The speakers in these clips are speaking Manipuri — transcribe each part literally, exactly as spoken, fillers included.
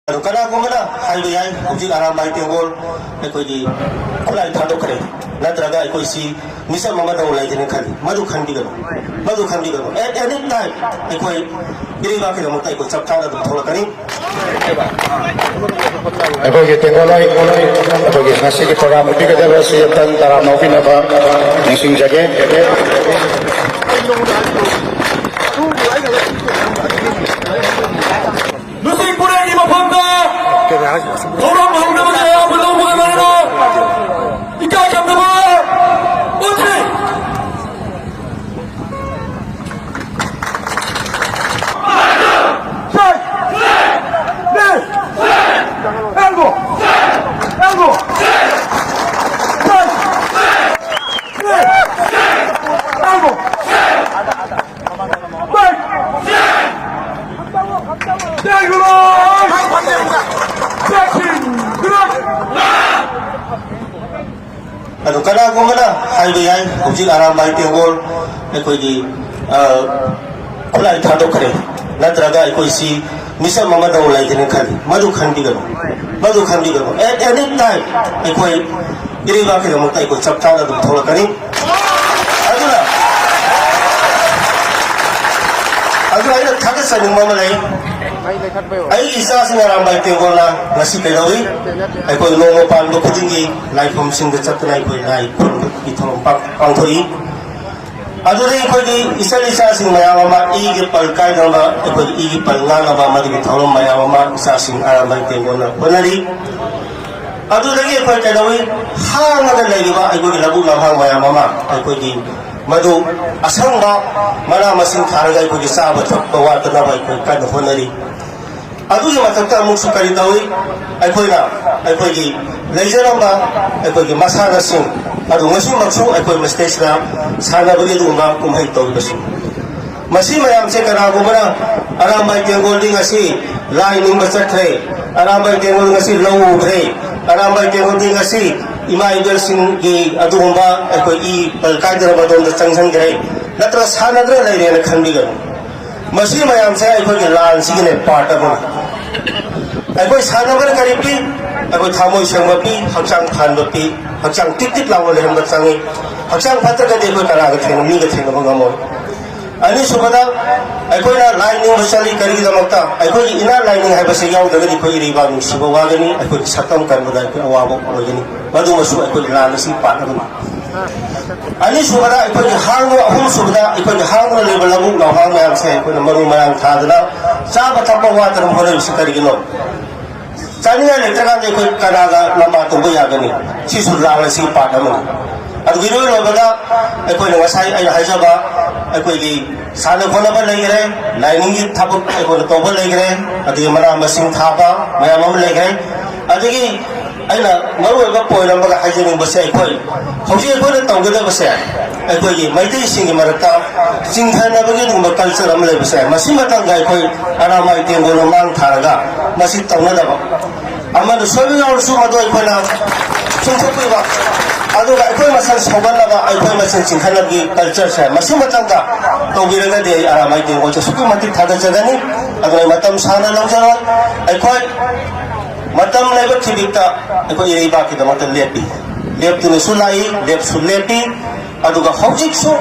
ꯑꯗꯨ ꯀꯅꯥꯒꯨꯝꯕꯅ ꯍꯥꯏꯕ ꯌꯥꯏ, ꯍꯧꯖꯤꯛ ꯑꯔꯥꯝꯕꯥꯏ ꯇꯦꯡꯒꯣꯜ ꯑꯩꯈꯣꯏꯒꯤ ꯈꯨꯠꯂꯥꯏ ꯊꯥꯗꯣꯛꯈ꯭ꯔꯦ, ꯅꯠꯇ꯭ꯔꯒ ꯑꯩꯈꯣꯏꯁꯤ ꯃꯤꯆꯝ ꯑꯃꯗ ꯂꯩꯒꯅꯤ ꯈꯜꯂꯤ꯫ ꯃꯗꯨ ꯈꯟꯕꯤꯒꯅꯨ, ꯃꯗꯨ ꯈꯟꯕꯤꯒꯅꯨ꯫ At any time ꯑꯩꯈꯣꯏ ꯏꯔꯩꯕꯥꯛꯀꯤꯗꯃꯛꯇ ꯑꯩꯈꯣꯏ ꯆꯞ ꯆꯥꯅ ꯑꯗꯨꯝ ꯊꯣꯛꯂꯛꯀꯅꯤ꯫ ꯑꯩꯈꯣꯏꯒꯤ ꯇꯦꯡꯒꯣꯜ ꯍꯣꯏ, ꯑꯩꯈꯣꯏꯒꯤ ꯉꯁꯤꯒꯤ program ꯎꯠꯄꯤꯒꯗꯕ ꯁꯤ ꯑꯝꯇꯪ ꯇꯔꯥꯝꯅ ꯑꯣꯛꯄꯤꯅꯕ ꯅꯤꯡꯁꯤꯡꯖꯒꯦ꯫ ꯂꯨꯆꯤꯡ ꯄꯨꯔꯦꯜꯒꯤ ꯃꯐꯝꯗ ꯊꯧꯔꯝ ꯍꯧꯅꯕꯒꯤ ꯑꯌꯥꯝꯕ ꯂꯧꯕꯒ ꯂꯣꯏꯅꯅ ꯏꯀꯥꯏ ꯈꯨꯝꯅꯕ ꯎꯠꯂꯤ꯫ ꯑꯗꯨ ꯀꯅꯥꯒꯨꯝꯕꯅ ꯍꯥꯏꯕ ꯌꯥꯏ, ꯍꯧꯖꯤꯛ ꯑꯔꯥꯝꯕꯥꯏ ꯇꯦꯡꯒꯣꯜ ꯑꯩꯈꯣꯏꯒꯤ, ꯑ, ꯈꯨꯠꯂꯥꯏ ꯊꯥꯗꯣꯛꯈ꯭ꯔꯦ, ꯅꯠꯇ꯭ꯔꯒ ꯑꯩꯈꯣꯏꯁꯤ ꯃꯤꯆꯝ ꯑꯃꯗ ꯂꯩꯒꯅꯤ ꯈꯜꯂꯤ꯫ ꯃꯗꯨ ꯈꯟꯕꯤꯒꯅꯨ, ꯃꯗꯨ ꯈꯟꯕꯤꯒꯅꯨ꯫ At any time ꯑꯩꯈꯣꯏ ꯏꯔꯩꯕꯥꯛꯀꯤꯗꯃꯛꯇ ꯑꯩꯈꯣꯏ ꯆꯞ ꯆꯥꯅ ꯑꯗꯨꯝ ꯊꯣꯛꯂꯛꯀꯅꯤ꯫ ꯑꯗꯨꯅ, ꯑꯗꯨꯅ ꯑꯩꯅ ꯊꯥꯒꯠꯆꯅꯤꯡꯕ ꯑꯃ ꯂꯩ꯫ ꯑꯩꯒꯤ ꯏꯆꯥꯁꯤꯡ ꯑꯔꯥꯝꯕꯥꯏ ꯇꯦꯡꯒꯣꯜꯅ ꯉꯁꯤ ꯀꯩꯗꯧꯏ? ꯑꯩꯈꯣꯏ ꯅꯣꯡꯃ ꯄꯥꯟꯕ ꯈꯨꯗꯤꯡꯒꯤ ꯂꯥꯏꯐꯝꯁꯤꯡꯗ ꯆꯠꯇꯨꯅ ꯑꯩꯈꯣꯏ ꯂꯥꯏ ꯈꯨꯔꯨꯝꯕꯒꯤ ꯊꯧꯔꯝ ꯄꯥꯡ-, ꯄꯥꯡꯊꯣꯛꯏ꯫ ꯑꯗꯨꯗꯒꯤ ꯑꯩꯈꯣꯏꯒꯤ ꯏꯆꯜ ꯏꯆꯥꯁꯤꯡ ꯃꯌꯥꯝ ꯑꯃ ꯏꯒꯤ ꯄꯜ ꯀꯥꯏꯗꯅꯕ, ꯑꯩꯈꯣꯏꯒꯤ ꯏꯒꯤ ꯄꯜ ꯉꯥꯛꯅꯕ ꯃꯗꯨꯒꯤ ꯊꯧꯔꯝ ꯃꯌꯥꯝ ꯑꯃ ꯏꯆꯥꯁꯤꯡ ꯑꯔꯥꯝꯕꯥꯏ ꯇꯦꯡꯒꯣꯜꯅ ꯍꯣꯠꯅꯔꯤ꯫ ꯑꯗꯨꯗꯒꯤ ꯑꯩꯈꯣꯏ ꯀꯩꯗꯧꯏ? ꯍꯥꯡꯉꯒ ꯂꯩꯔꯤꯕ ꯑꯩꯈꯣꯏꯒꯤ ꯂꯧꯕꯨꯛ ꯂꯝꯍꯥꯡ ꯃꯌꯥꯝ ꯑꯃ ꯑꯩꯈꯣꯏꯒꯤ ꯃꯗꯨ ꯑꯁꯪꯕ ꯃꯅꯥ ꯃꯁꯤꯡ ꯊꯥꯔꯒ ꯑꯩꯈꯣꯏꯒꯤ ꯆꯥꯕ ꯊꯛꯄ ꯋꯥꯠꯇꯅꯕ ꯑꯩꯈꯣꯏ ꯀꯟꯅ ꯍꯣꯠꯅꯔꯤ꯫ ꯑꯗꯨꯒꯤ ꯃꯊꯛꯇ ꯑꯃꯨꯛꯁꯨ ꯀꯔꯤ ꯇꯧꯏ? ꯑꯩꯈꯣꯏꯅ ꯑꯩꯈꯣꯏꯒꯤ ꯂꯩꯖꯔꯝꯕ ꯑꯩꯈꯣꯏꯒꯤ ꯃꯁꯥꯟꯅꯁꯤꯡ ꯑꯗꯨ ꯉꯁꯤꯃꯛꯁꯨ ꯑꯩꯈꯣꯏ ꯃꯁꯤꯗꯩꯁꯤꯗ ꯁꯥꯟꯅꯕꯒꯤ ꯑꯗꯨꯒꯨꯝꯕ ꯀꯨꯝꯍꯩ ꯇꯧꯔꯤꯕꯁꯤ꯫ ꯃꯁꯤ ꯃꯌꯥꯝꯁꯦ ꯀꯅꯥꯒꯨꯝꯕꯅ ꯑꯔꯥꯝꯕꯥꯏ ꯇꯦꯡꯒꯣꯜꯗꯤ ꯉꯁꯤ ꯂꯥꯏ ꯅꯤꯡꯕ ꯆꯠꯈ꯭ꯔꯦ, ꯑꯔꯥꯝꯕꯥꯏ ꯇꯦꯡꯒꯣꯜ ꯉꯁꯤ ꯂꯧ ꯎꯈ꯭ꯔꯦ, ꯑꯔꯥꯝꯕꯥꯏ ꯇꯦꯡꯒꯣꯜꯗꯤ ꯉꯁꯤ ꯏꯃꯥ ꯏꯕꯦꯜꯁꯤꯡꯒꯤ ꯑꯗꯨꯒꯨꯝꯕ ꯑꯩꯈꯣꯏ ꯏ ꯄꯜ ꯀꯥꯏꯗꯅꯕ ꯑꯗꯣꯝꯗ ꯆꯪꯁꯤꯟꯈ꯭ꯔꯦ, ꯅꯠꯇ꯭ꯔ ꯁꯥꯟꯅꯗ꯭ꯔ ꯂꯩꯔꯦꯅ ꯈꯟꯕꯤꯒꯅꯨ꯫ ꯃꯁꯤ ꯃꯌꯥꯝꯁꯦ ꯑꯩꯈꯣꯏꯒꯤ ꯂꯥꯟꯁꯤꯒꯤꯅꯦ part ꯑꯃꯅꯤ꯫ ꯑꯩꯈꯣꯏ ꯁꯥꯟꯅꯕꯅ ꯀꯔꯤ ꯄꯤ? ꯑꯩꯈꯣꯏ ꯊꯃꯣꯏ ꯁꯦꯡꯕ ꯄꯤ, ꯍꯛꯆꯥꯡ ꯐꯍꯟꯕ ꯄꯤ, ꯍꯛꯆꯥꯡ ꯇꯤꯛ ꯇꯤꯛ ꯂꯥꯎꯅ ꯂꯩꯍꯟꯕ ꯆꯪꯉꯤ꯫ ꯍꯛꯆꯥꯡ ꯐꯠꯇ꯭ꯔꯒꯗꯤ ꯑꯩꯈꯣꯏ ꯀꯅꯥꯒ ꯊꯦꯡꯅ, ꯃꯤꯒ ꯊꯦꯡꯅꯕ ꯉꯝꯃꯣꯏ꯫ ꯑꯅꯤꯁꯨꯕꯗ, ꯑꯩꯈꯣꯏꯅ ꯂꯥꯏ ꯅꯤꯡꯕ ꯆꯠꯂꯤ꯫ ꯀꯔꯤꯒꯤꯗꯃꯛꯇ? ꯑꯩꯈꯣꯏꯒꯤ ꯏꯅꯔ ꯂꯥꯏꯅꯤꯡ ꯍꯥꯏꯕꯁꯤ ꯌꯥꯎꯗ꯭ꯔꯒꯗꯤ ꯑꯩꯈꯣꯏ ꯏꯔꯩꯕꯥꯛ ꯅꯨꯡꯁꯤꯕ ꯋꯥꯒꯅꯤ, ꯑꯩꯈꯣꯏꯒꯤ ꯁꯛꯇꯝ ꯀꯟꯕꯗ ꯑꯩꯈꯣꯏ ꯑꯋꯥꯕ ꯑꯣꯏꯒꯅꯤ꯫ ꯃꯗꯨꯃꯁꯨ ꯑꯩꯈꯣꯏꯒꯤ ꯂꯥꯟ ꯑꯁꯤ ꯄꯥꯔꯠ ꯑꯃꯅꯤ꯫ ꯑꯅꯤꯁꯨꯕꯗ, ꯑꯩꯈꯣꯏꯒꯤ ꯍꯥꯡꯗꯨꯅ, ꯑꯍꯨꯝꯁꯨꯕꯗ, ꯑꯩꯈꯣꯏꯒꯤ ꯍꯥꯡꯗꯨꯅ ꯂꯩꯕ ꯂꯧꯕꯨꯛ ꯂꯧꯍꯥꯡ ꯃꯌꯥꯝꯁꯦ ꯑꯩꯈꯣꯏꯅ ꯃꯔꯨ ꯃꯔꯥꯡ ꯊꯥꯗꯅ ꯆꯥꯕ ꯊꯛꯄ ꯋꯥꯠꯇꯅ ꯍꯣꯠꯅꯔꯤꯕꯁꯤ ꯀꯔꯤꯒꯤꯅꯣ? ꯆꯥꯅꯤꯡꯉꯥꯏ ꯂꯩꯇ꯭ꯔꯀꯥꯟꯗ ꯑꯩꯈꯣꯏ ꯀꯅꯥꯒ ꯂꯝꯕꯥ ꯇꯧꯕ ꯌꯥꯒꯅꯤ? ꯁꯤꯁꯨ ꯂꯥꯟ ꯑꯁꯤꯒꯤ ꯄꯥꯔꯠ ꯑꯃꯅꯤ꯫ ꯑꯗꯨꯒ ꯏꯔꯣꯏ ꯂꯣꯏꯕꯗ ꯑꯩꯈꯣꯏꯅ ꯉꯁꯥꯏ ꯑꯩꯅ ꯍꯥꯏꯖꯕ ꯑꯩꯈꯣꯏꯒꯤ ꯁꯥꯟꯅ ꯈꯣꯠꯅꯕ ꯂꯩꯈ꯭ꯔꯦ, ꯂꯥꯏꯅꯤꯡꯒꯤ ꯊꯕꯛ ꯑꯩꯈꯣꯏꯅ ꯇꯧꯕ ꯂꯩꯈ꯭ꯔꯦ, ꯑꯗꯒꯤ ꯃꯅꯥ ꯃꯁꯤꯡ ꯊꯥꯕ ꯃꯌꯥꯝ ꯑꯃ ꯂꯩꯈ꯭ꯔꯦ꯫ ꯑꯗꯒꯤ ꯑꯩꯅ ꯃꯔꯨꯑꯣꯏꯕ ꯄꯣꯏꯟꯠ ꯑꯃꯒ ꯍꯥꯏꯖꯅꯤꯡꯕꯁꯦ, ꯑꯩꯈꯣꯏ ꯍꯧꯖꯤꯛ ꯑꯩꯈꯣꯏꯅ ꯇꯧꯒꯗꯕꯁꯦ, ꯑꯩꯈꯣꯏꯒꯤ ꯃꯩꯇꯩꯁꯤꯡꯒꯤ ꯃꯔꯛꯇ ꯆꯤꯡꯊꯅꯕꯒꯤ ꯑꯗꯨꯒꯨꯝꯕ ꯀꯜꯆꯔ ꯑꯃ ꯂꯩꯕꯁꯦ, ꯃꯁꯤ ꯃꯇꯝꯗ ꯑꯩꯈꯣꯏ ꯑꯔꯥꯃꯥꯏ ꯇꯦꯡꯒꯣꯜꯅ ꯃꯥꯡ ꯊꯥꯔꯒ ꯃꯁꯤ ꯇꯧꯅꯗꯕ, ꯑꯃꯅ ꯁꯣꯏꯕ ꯌꯥꯎꯔꯁꯨ ꯃꯗꯨ ꯑꯩꯈꯣꯏꯅ ꯆꯨꯝꯊꯣꯛꯄꯤꯕ, ꯑꯗꯨꯒ ꯑꯩꯈꯣꯏ ꯃꯁꯦꯜ ꯁꯧꯒꯠꯅꯕ, ꯑꯩꯈꯣꯏ ꯃꯁꯦꯜ ꯆꯤꯡꯈꯠꯅꯕꯒꯤ ꯀꯜꯆꯔꯁꯦ ꯃꯁꯤ ꯃꯇꯝꯗ ꯇꯧꯕꯤꯔꯒꯗꯤ ꯑꯩ ꯑꯔꯥꯃꯥꯏ ꯇꯦꯡꯒꯣꯜꯁꯦ ꯑꯁꯨꯛꯀꯤ ꯃꯇꯤꯛ ꯊꯥꯒꯠꯆꯒꯅꯤ꯫ ꯑꯗꯨꯅ ꯑꯩ ꯃꯇꯝ ꯁꯥꯡꯅ ꯂꯧꯖꯔꯣꯏ꯫ ꯑꯩꯈꯣꯏ ꯃꯇꯝ ꯂꯩꯕ ꯈꯤꯕꯤꯛꯇ ꯑꯩꯈꯣꯏ ꯏꯔꯩꯕꯥꯛꯀꯤꯗꯃꯛꯇ ꯂꯦꯞꯄꯤ꯫ ꯂꯦꯞꯇꯨꯅꯁꯨ ꯂꯥꯛꯏ, ꯂꯦꯞꯁꯨ ꯂꯦꯞꯄꯤ꯫ ꯑꯗꯨꯒ ꯍꯧꯖꯤꯛꯁꯨ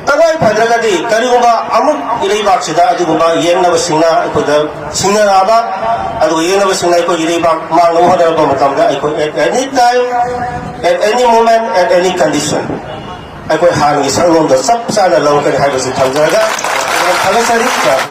ꯇꯉꯥꯏ ꯐꯗ꯭ꯔꯒꯗꯤ ꯀꯔꯤꯒꯨꯝꯕ ꯑꯃꯨꯛ ꯏꯔꯩꯕꯥꯛꯁꯤꯗ ꯑꯗꯨꯒꯨꯝꯕ ꯌꯦꯡꯅꯕꯁꯤꯡꯅ ꯑꯩꯈꯣꯏꯗ ꯁꯤꯡꯅꯔꯛꯑꯕ, ꯑꯗꯨꯒ ꯌꯦꯡꯅꯕꯁꯤꯡꯅ ꯑꯩꯈꯣꯏ ꯏꯔꯩꯕꯥꯛ ꯃꯥꯡꯅꯕ ꯍꯣꯠꯅꯔꯛꯄ ꯃꯇꯝꯗ ꯑꯩꯈꯣꯏ at any time, at any moment, at any condition ꯑꯩꯈꯣꯏ ꯍꯥꯟꯅꯒꯤ ꯁꯛꯂꯣꯟꯗ ꯆꯞ ꯆꯥꯅ ꯂꯧꯔꯛꯀꯅꯤ ꯍꯥꯏꯕꯁꯤ ꯊꯝꯖꯔꯒ ꯊꯥꯒꯠꯆꯔꯤ꯫